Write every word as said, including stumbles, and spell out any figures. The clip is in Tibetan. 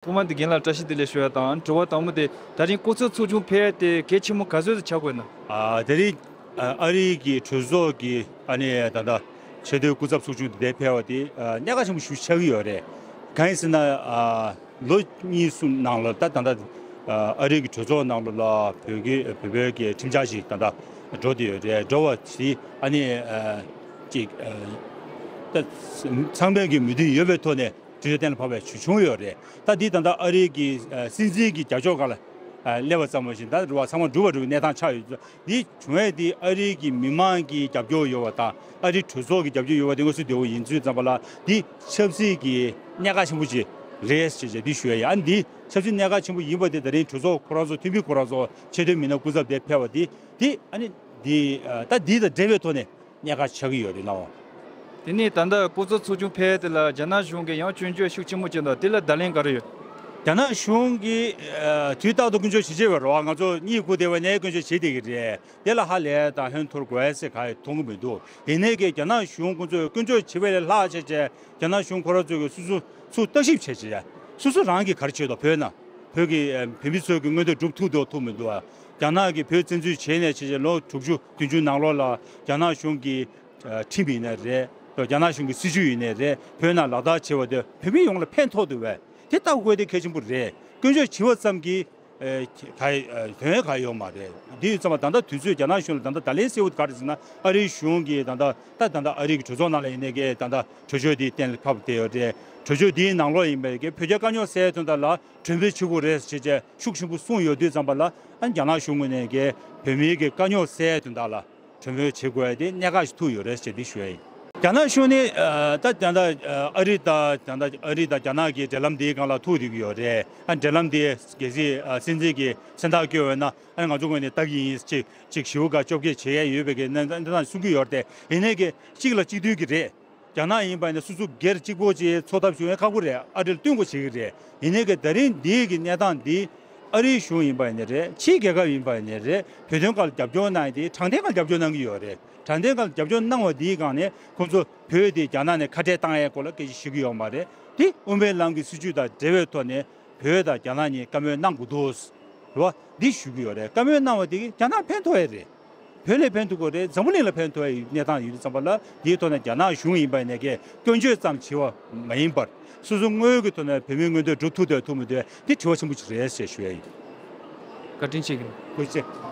ཐོག་མར་འདི་རྒན་ལགས་བཀྲ་ཤིས་བདེ་ལེགས་ཞུ་ཡ་དང་། དྲི་བ་དང་པོ་དེ་ད་རིང་སྐུ་ཚབ་ཚོགས་ཆུང་ཕེབས་ཡ་དེ་གལ་ཆེན་པོ་ག་ཚོད་ཅིག་ཆགས་ཀྱི་ཡོད་ན། ཨ། དེ་རིང་ཨ་རི་གི་གྲོས་ཚོགས་ཀྱི་ཨ་ནི་ད་ལྟ་ཆེས་མཐོའི་སྐུ་ཚབ་ཚོགས་ཆུང་དེ་ཕེབས་པ་དེ་ཨ་གནད་འགག་ཆེན་པོ་ཞིག་ཆགས་ཀྱི་ཡོད་རེད། གང་ཡིན་ཟེར་ན། ཨ་ལོ་གཉིས་གསུམ་ནང་ལ་ད་ད་ལྟ་ཨ་རི་གི་གྲོས་ཚོགས་ནང་ལ་ལ་བོད་ཀྱི་བོད་པའི་གི་ཁྲིམས་འཆར་ཞིག་ད་ལྟ་འགྲོ་བསྡད་ཡོད་རེད། འགྲོ་བ་དེ་ཨ་ནི་ཨ་ཅིག་ཨ་ད་ཚང་མས་ཀྱི་མོས་མཐུན་ཡོད་པའི་ཐོག་ནས་གྲོས་ཆོད་གཏན་ལ་ཕབ་པ་ཞིག་བྱུང་ཡོད་རེད། ད་འདི་ད་ལྟ་ཨ་རིའི་གི་ཨ་སྲིད་འཛིན་གྱི་རྒྱབ་སྐྱོར་སྒང་ལ་ཨ་སླེབས་པ་ཙམ་མ་ཟད་ད་རེ་བ་ཚང་མ་འགྲུབ་པ་འགྲུབ་པའི་གནས་སྟངས་ཆགས་ཡོད། འདི་བྱུང་ཡས་འདི་ཨ་རིའི་གི་མི་མང་གི་རྒྱབ་སྐྱོར་ཡོད་པ་དང་ཨ་རིའི་གྲོས་ཚོགས་ཀྱི་རྒྱབ་སྐྱོར་ཡོད་པ་དེ་ང་ཚོས་བདེ་པོ་ཡིན་ཚུལ་ཙམ་པ་ལ་འདི་ཆབ་སྲིད་ཀྱི་གནད་འགག་ཆེན་པོ་ཅིག་རེད་ཅེས་བྱས་འདི་ཞུ་ཡ་ཡིན། ཨ་འདི་ཆབ་སྲིད་གནད་འགག་ཆེན་པོ་ཡིན་པ་དེ་ད་རིང་གྲོས་ཚོགས་ཁོ་རང་ཚོ་འཐུས་མི་ཁོ་རང་ཚོ་ཆེས་མཐོའི་མི་སྣ་སྐུ་ཚབ་དེ་ཕེབས་པ་འདི་འདི་ཨ་ནི་འདི་ཨ་ད་འདི་དང་འབྲེལ་བའི་ཐོག་ནས། གནད་འགག་ཆགས་ཀྱི་ཡོད་རེད་ལགས། དེ་ནས་ད་ལྟ་སྐུ་ཚབ་ཚོགས་ཆུང་ཕེབས་དེ་ལ་རྒྱ་ནག་གཞུང་གིས་ཡང་སྐྱོན་བརྗོད་ཤུགས་ཆེན་པོ་བྱས་འདུག་དེ་ལ་བརྡ་ལན་ག་རེ་ཡོད། རྒྱ་ནག་གཞུང་གིས་ཨ་དུས་རྟག་ཏུ་སྐྱོན་བརྗོད་བྱེད་ཀྱི་ཡོད་རེད་བ། ང་ཚོ་གཉིད་ཁུག་བསྡད་པ་ནས་སྐྱོན་བརྗོད་བྱེད་བསྡད་ཀྱི་རེད། དེ་ལ་ཧ་ལས་དང་ཧོན་ཐོར་དགོས་ཟེར་ག་ཡེ་མཐོང་གི་མི་འདུག་ཡིན་ནའི་གི་རྒྱ་ནག་གཞུང་ཁོང་ཚོས་སྐྱོན་བརྗོད་བྱེད་པ་ལས་ལྷག་བྱས་བྱས་རྒྱ་ནག་གཞུང་ཁོ་རང་ཚོས་གི་སོ་སོ་ཚུར་བརྟག་ཞིབ་བྱས་བྱས་སོ་སོ་རང་གིས་ག་རེ་བྱས་འདུག་བོད་ནང་བོད་ཀྱི་ཨ་བོད་མི་ཚོས་གི་མངོན་འདོད་སྒྲུབ་ཐུབ་འདུག་ཐུབ་མི་འདུག་རྒྱ་ནག་གིས་བོད་བཙན་འཛུལ་བྱས་ནས་བྱས་བྱས་ལོ་དྲུག་ཅུ་བདུན་ཅུ་ནང་ལོགས་ལ་རྒྱ་ནག་གཞུང་གི་ཨ་ཁྲིམས་ཡིན་ནའི་རེད། རྒྱ་ནག་གཞུང་གི་སྲིད་བྱུས་ཡིན་ནའི་རེད། བོད་ནང་ལག་བསྟར་བྱས་པ་དེ་བོད་མི་ཡོངས་ལ་ཕན་ཐོགས་འདུག་བས། དེ་ལྟ་དགོས་དེ་གལ་ཆེན་པོ་རེད། སྐྱོན་བརྗོད་བྱས་པ་ཙམ་གྱིས་ཨ་ག་ཨ་དོན་ག་ཡོད་མ་རེད། དེ་ཡིན་ཙང་མ་ད་ལྟ་དུས་ཚོད་རྒྱ་ནག་གཞུང་ལ་ད་ལྟ་བརྡ་ལན་གསལ་པོ་ག་རེ་ཟེར་ན་ཨ་རིའི་གཞུང་གིས་ད་ལྟ་ད་ད་ལྟ་ཨ་རི་གི་གྲོས་ཚོགས་ནང་ལ་ཡིན་ནའི་གི་ད་ལྟ་གྲོས་ཆོད་འདི་གཏན་ལ་ཕབ་བསྡད་ཡོད་རེད། གྲོས་ཆོད་འདིའི་ནང་ལོགས་ཡིན་པའི་གི་བོད་རྒྱ་དཀའ་རྙོག་སེལ་དོན་དག་ལ་གྲོས་འབུལ་བྱེད་དགོས་རེད་ཅེས་བྱས་ཤུགས་ཆེན་པོ་གསུངས་ཡོད་དུས་ཙམ་པ་ལ་ཨ་རྒྱ་ནག་གཞུང་ངོས་ནས་ཀྱི་བོད་མིའི་གི་དཀའ་རྙོག་སེལ་དོན་དག་ལ་གྲོས་མོལ་བྱེད་དགོས་ཡ་དེ་གནད་འགག་ཞིག་ཐུག་ཡོད་རེད་ཅེས་འདི་ཞུ་ཡ་ཡིན། རྒྱ་ནག་གཞུང་ནི་ཨ་ད་ད་ལྟ་ཨ་རི་དང་ད་ལྟ་ཨ་རི་དང་རྒྱ་ནག་གི་འབྲེལ་ལམ་འདིའི་སྒང་ལ་ཐུག་བསྡད་ཀྱི་ཡོད་རེད། ཨ་འབྲེལ་ལམ་འདི་གལ་སྲིད་ཨ་སྲིད་འཛིན་གྱི་མཚན་རྟགས་བཀོད་འོས་ན་ཨ་ང་ཚོ་ངོས་ནས་ལྟ་གི་ཡིན་ཅེས་ཅིག་ཞེ་པོ་ག་བཅོ་བརྒྱད་བྱེད་ཡ་ཡོད་པའི་གི་གནས་སྟངས་གསུང་གི་ཡོད་རེད། ཡིན་ནའི་གི་གཅིག་ལ་གཅིག་མཐུན་གྱི་རེད། རྒྱ་ནག་ཡིན་པ་ཡིན་ན་སོ་སོ་སྒེར་གཅིག་པོ་ཅིག་འཚོ་ཐབས་བྱུང་ཡང་ཁག་པོ་རེད། ཨ་རི་ལ་བསྟུན་དགོས་བྱེད་ཀྱི་རེད། ཡིན་ནའི་གི་ད་རིང་འདིའི་གི་གནས་སྟངས་འདི་ཨ་རིའི་གཞུང་ཡིན་པ་ཡིན་ནའི་རེད། ཕྱིའི་རྒྱལ་ཁབ་ཡིན་པ་ཡིན་ནའི་རེད། བོད་དོན་སྒང་ལ་རྒྱབ་སྐྱོར་གནང་ཡ་དེ་དྲང་བདེན་སྒང་ལ་རྒྱབ་སྐྱོར་གནང་གི་ཡོད་རེད། དྲང་བདེན་སྒང་ལ་རྒྱབ་སྐྱོར་གནང་བ་འདིའི་སྒང་ནས་ཁོང་ཚོ་བོད་དེ་རྒྱ་ནག་ནས་ཁ་བྲལ་བཏང་ཡའི་སྐོར་ལ་སྐད་ཆ་ཞུ་གི་ཡོད་མ་རེད། དེ་དབུ་མའི་ལམ་གྱི་སྲིད་བྱུས་དང་འབྲེལ་བའི་ཐོག་ནས་བོད་དང་རྒྱ་ནག་གཉིས་བཀའ་མོལ་གནང་དགོས་འདུག་རེད་བ། འདི་ཞུ་གི་ཡོད་རེད། བཀའ་མོལ་གནང་བ་དེ་གིས་རྒྱ་ནག་ཕན་ཐོགས་ཡ་རེད། བོད་ལ་ཕན་ཐོགས་དགོས་རེད། འཛམ་བུ་གླིང་ལ་ཕན་ཐོགས་ཡ་ཡི་གནས་སྟངས་ཡོད་དུས་ཙམ་པ་ལ་དེའི་ཐོག་ནས་རྒྱ་ནག་གཞུང་ཡིན་པ་ཡིན་ནའི་གི་སྐྱོན་བརྗོད་ཙམ་བྱས་པ་མ་ཡིན་པར་སོ་སོ་དངོས་ཀྱི་ཐོག་ནས་བོད་མིའི་མངོན་འདོད་སྒྲུབ་ཐུབ་འདོད་ཐུབ་མི་འདོད་འདི་དྲི་བ་ཆེན་པོ་ཅིག་རེད་ཅེས་ཞུ་ཡ་ཡིན། བཀའ་དྲིན་ཆེ་གི། ཐུགས་རྗེ་ཆེ།